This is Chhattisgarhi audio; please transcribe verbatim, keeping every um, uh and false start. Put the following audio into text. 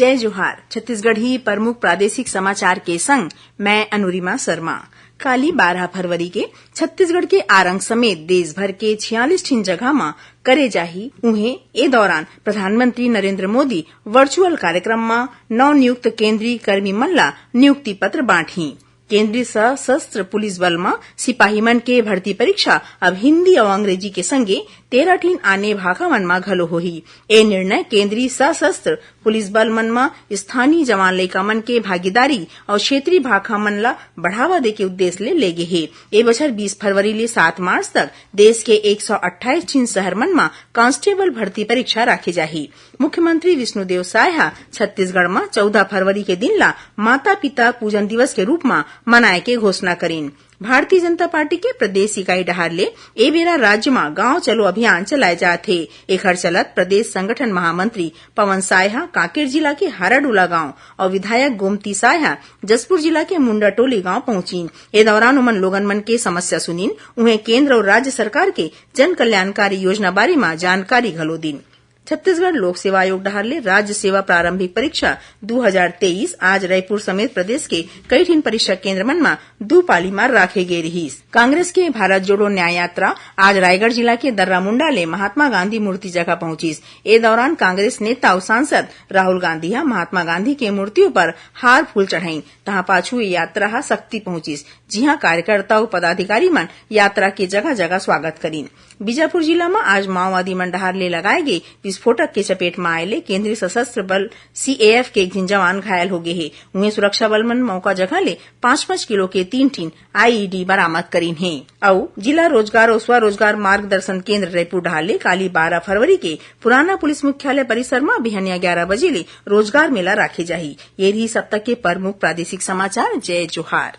जय जोहार। छत्तीसगढ़ी प्रमुख प्रादेशिक समाचार के संग मैं अनुरिमा शर्मा। काली बारह फरवरी के छत्तीसगढ़ के आरंग समेत देश भर के छियालीस ठिन जगह म करे जाही। उहें, ए दौरान प्रधानमंत्री नरेंद्र मोदी वर्चुअल कार्यक्रम म नवनियुक्त केंद्रीय कर्मी मन ला नियुक्ति पत्र बांटही। केंद्रीय सशस्त्र पुलिस बल म सिपाही मन के भर्ती परीक्षा अब हिंदी अउ अंग्रेजी के संगे तेरह ठिन आने भाखा मन म घलो होही। ए निर्णय केंद्रीय सशस्त्र पुलिस बल मन म स्थानीय जवान लइका मन के भागीदारी अउ क्षेत्रीय भाखा मन ला बढ़ावा दे के उद्देश्य ले, ले गे हे। ए बछर बीस फरवरी ले सात मार्च तक देश के एक सौ अट्ठाईस ठिन शहर मन म कांस्टेबल भर्ती परीक्षा राखे जाही। मुख्यमंत्री विष्णुदेव साय ह छत्तीसगढ़ म चौदह फरवरी के दिन ला माता पिता पूजन दिवस के रूप म मनाए के घोषणा करिन। भारतीय जनता पार्टी के प्रदेश इकाई डहार ले ए बेरा राज्य म गांव चलो अभियान चलाए जात हे। एखर चलत प्रदेश संगठन महामंत्री पवन साय ह कांकेर जिला के हाराडोला गांव अउ विधायक गोमती साय ह जशपुर जिला के मुंडाटोली गांव पहुंचिन। ए दौरान ओमन लोगन मन के समस्या सुनिन। उहें, केंद्र अउ राज्य सरकार के जन कल्याणकारी योजना बारे म जानकारी घलो दिन। छत्तीसगढ़ लोक सेवा आयोग डहार ले राज्य सेवा प्रारंभिक परीक्षा दू हजार तेईस आज रायपुर समेत प्रदेश के कई ठिन परीक्षा केंद्र मन म दू पाली म राखे गे रिहिस। कांग्रेस के भारत जोड़ो न्याय यात्रा आज रायगढ़ जिला के दर्रामुंडा ले महात्मा गांधी मूर्ति जगह पहुंचिस। ए दौरान कांग्रेस नेता अउ सांसद राहुल गांधी ह महात्मा गांधी के मूर्ति ऊपर हार फूल चढ़ाइन, तहां पाछू ये यात्रा ह सक्ती पहुंचिस, जिहां कार्यकर्ता अउ पदाधिकारी मन यात्रा के जगह-जगह स्वागत करिन। बीजापुर जिला म आज माओवादी मन डहार ले लगाए गे विस्फोटक के चपेट म आए ले केंद्रीय सशस्त्र बल सीएएफ के एक झिन जवान घायल हो गे हे। उहें, सुरक्षा बल मन मौका जगह ले पाँच पाँच किलो के तीन ठिन आईईडी बरामद करिन हे। अउ जिला रोजगार अउ स्वरोजगार मार्गदर्शन केंद्र रायपुर डहार ले काली बारह फरवरी के पुराना पुलिस मुख्यालय परिसर म बिहनिया ग्यारह बजे ले रोजगार मेला राखे जाही। ये रहिस अब तक के प्रमुख प्रादेशिक समाचार। जय जोहार।